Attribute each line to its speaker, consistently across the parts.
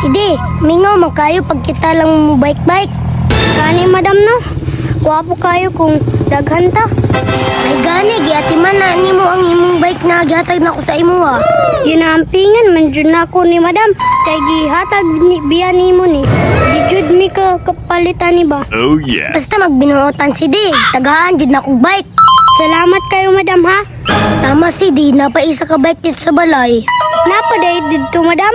Speaker 1: Sige, mingaw man kayo pag kita lang mo bike-bike.
Speaker 2: Kani madam no? Gwapo kayo kung daghan ta.
Speaker 1: Ay gani, giatiman na nimo ang imong bike na gihatag na ko sa imo ah.
Speaker 2: Ginampingan man jud nako ni madam kay gihatag ni biya nimo ni. Di jud mi ka kapalitan ni ba.
Speaker 3: Oh yeah.
Speaker 1: Basta magbinuotan si D, tagaan jud na kog bike.
Speaker 2: Salamat kayo madam ha.
Speaker 1: Tama si D, napaisa ka bike dito sa balay.
Speaker 2: Napaday didto madam.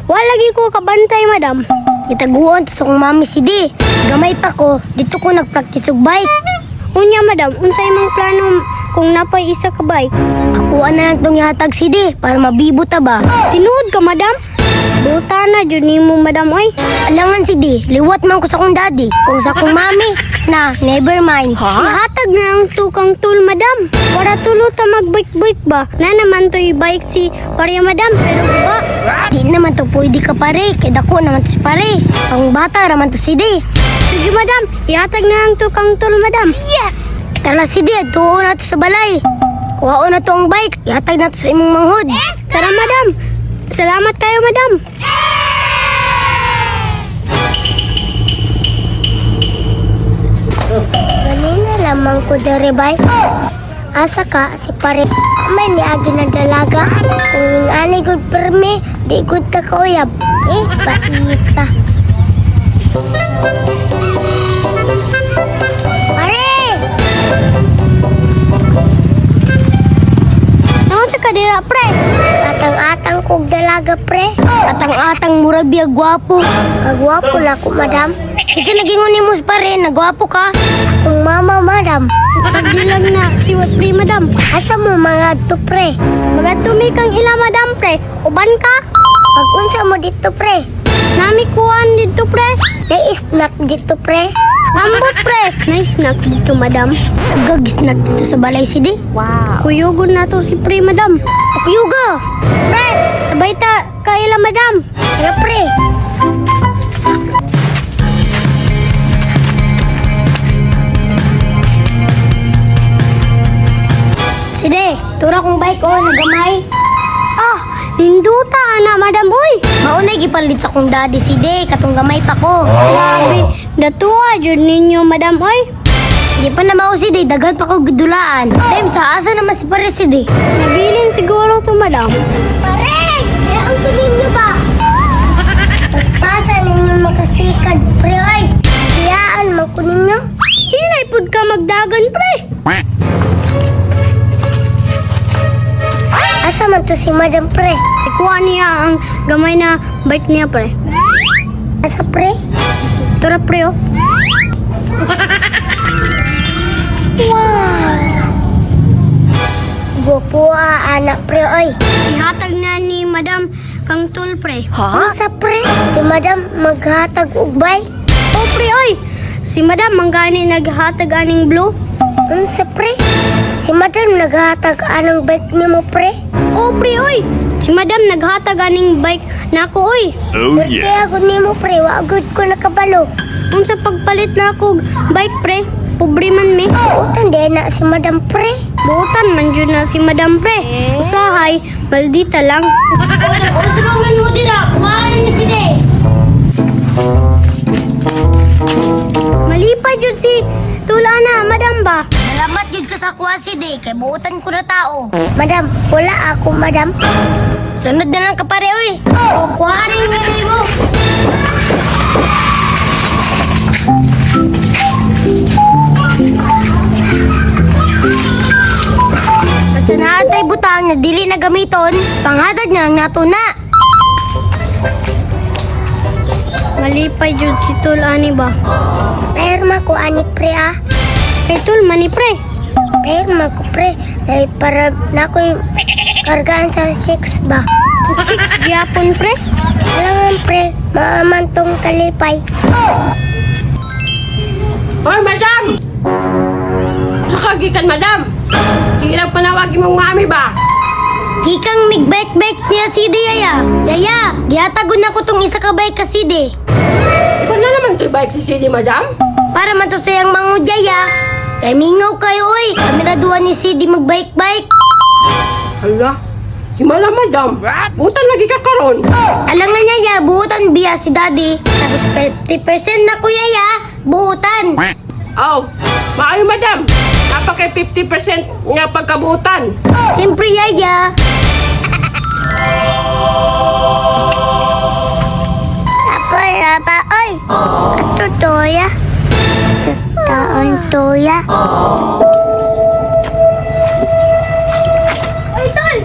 Speaker 2: Wala lagi ko kabantay madam.
Speaker 1: Gitaguan to sa kong mami si D. Gamay pa ko, dito ko nagpractice og bike.
Speaker 2: Unya madam, unsay imong plano kung napay isa ka bike?
Speaker 1: Ako na lang tong ihatag si D para mabibo ta ba.
Speaker 2: Tinuod ka madam? Buta na jud nimo madam oy.
Speaker 1: Alangan si D, liwat man ko sa kong daddy. Kung sa kong mami, na, never mind.
Speaker 2: Ihatag na ang tukang tool madam. Para tulo ta magbike-bike ba? Na naman to'y bike si parya madam pero ba?
Speaker 1: Di naman to pwede ka pare, kay dako naman to si pare. Ang bata raman to si D.
Speaker 2: Sige madam, ihatag na ang tukang tool madam.
Speaker 1: Tara si D, tuo na to sa balay. Kuhaon na to ang bike, ihatag na to sa imong manghod.
Speaker 2: Tara madam. Salamat kayo madam.
Speaker 1: Ganina lamang ko dere bay. Asa ka si pare may niagi na dalaga. Kung yung ani good permi, di good ka kauyab. Eh, paita. Pare!
Speaker 2: Naon sa kadira pre?
Speaker 1: Atang-atang kog dalaga pre. Atang-atang murag biya gwapo. Kagwapo na ko, madam. Kasi naging mo pare, nagwapo ka. Akong mama, madam.
Speaker 2: Pagdilag na si pre madam.
Speaker 1: Asa mo mga to pre?
Speaker 2: Magatumi kang ila madam pre. Uban ka?
Speaker 1: Pag-unsa mo dito pre?
Speaker 2: Nami kuan dito pre.
Speaker 1: Nai-snack dito pre.
Speaker 2: Ambot pre. Nice snack dito madam.
Speaker 1: Nagag-snack dito sa balay si Di.
Speaker 2: Kuyugon na to si pre madam.
Speaker 1: Kuyuga!
Speaker 2: Pre, sabay ta kaila madam.
Speaker 1: Tara pre! Sige, tura kong bike oh, nagamay.
Speaker 2: Ah, ninduta ana madam oy.
Speaker 1: Maunay gipalit sa kong daddy si De, katong gamay pa ko.
Speaker 2: Grabe, datuwa jud ninyo madam oy.
Speaker 1: Di pa na mao si De, daghan pa ko gidulaan. Time sa asa naman si pare si De.
Speaker 2: Nabilin siguro to madam.
Speaker 1: Pare! Kaya ko ninyo ba? Pagpasa ninyo makasikad, pre oy. Kiyaan mo ko ninyo.
Speaker 2: Hinay pud ka magdagan pre.
Speaker 1: Asa man to si Madam pre?
Speaker 2: Ikuha niya ang gamay na bike niya pre.
Speaker 1: Asa pre?
Speaker 2: Tara pre oh.
Speaker 1: Wow! Gwapo ah, anak pre oy.
Speaker 2: Ihatag na ni madam kang tool pre.
Speaker 1: Asa pre? Si Madam maghatag og bike.
Speaker 2: Oh pre oy. Si madam manggani naghatag aning blue.
Speaker 1: Unsa pre? Si Madam naghatag anong bike nimo pre?
Speaker 2: Oh pre oy. Si madam naghatag aning bike nako oy.
Speaker 3: Oh
Speaker 1: Swerte
Speaker 3: yes.
Speaker 1: ako nimo pre, wa gud ko nakabalo.
Speaker 2: Unsa pagpalit na ako bike pre? Pobre man mi.
Speaker 1: Utan di na si Madam pre.
Speaker 2: Buutan man jud na si madam pre. Usahay, maldita lang.
Speaker 1: Otro mo dira, kumain si De.
Speaker 2: Malipay jud si tula na madam ba?
Speaker 1: Salamat jud ka sa kuha si De, kay buutan ko na tao. Madam, wala ako, madam. Sunod na lang ka pare, oy. O, kuha rin yung mo. Basta naatay butang na dili na gamiton, panghatag na lang nato na.
Speaker 2: Malipay jud si tul ani ba?
Speaker 1: Perma ko ani pre ah.
Speaker 2: Kay tul mani pre.
Speaker 1: Perma ko pre. Dahil para na ako'y kargaan sa 6 ba.
Speaker 2: Chicks gyapon pre.
Speaker 1: Alam mo pre, maaman tong kalipay.
Speaker 4: Hoy, madam! Nakagikan, madam! Sige lang panawagin mong mami ba?
Speaker 1: Kikang migbike-bike niya si De, yaya. Yaya, gihatagon na ko tong isa ka bike kasi De.
Speaker 4: Ikaw na naman to bike si Sidi, madam?
Speaker 1: Para man to sayang mangud yaya. Kay mingaw kayo oy. Kami na duwa ni CD magbike-bike.
Speaker 4: Hala, Himala, madam. Butan lagi ka karon.
Speaker 1: Alangan niya ya, buutan biya si daddy. Tapos 50% na kuya ya, buutan.
Speaker 4: Aw, maayo, madam. Napakay 50% nga pagkabutan.
Speaker 1: Siyempre yaya. Apa, apa, oy. Ato toya. Taon toya.
Speaker 2: Oy, tol!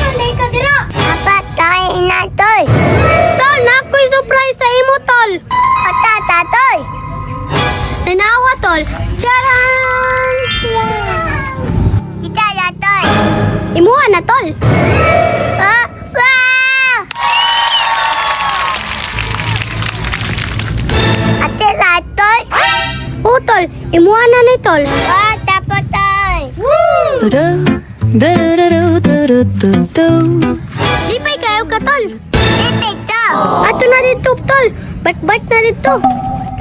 Speaker 2: Ano ka dira?
Speaker 1: Apa, tayo na, toy.
Speaker 2: Tol, nakoy surprise sa imo, tol.
Speaker 1: Patata, toy.
Speaker 2: Tanawa, tol. Charan!
Speaker 1: Kita na, toy.
Speaker 2: Imuha na, tol.
Speaker 1: Ah, wow! Ate na, toy.
Speaker 2: O, tol. Imuha na ni tol.
Speaker 1: Ah, tapo, toy.
Speaker 2: Lipay kayo ka, tol.
Speaker 1: Ito, ito.
Speaker 2: Ato na dito, tol. Bike-bike na dito.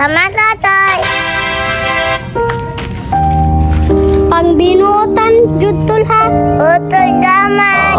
Speaker 1: Tama na, toy.
Speaker 2: Pangbinuotan, jud tol ha.
Speaker 1: Otoy, salamat.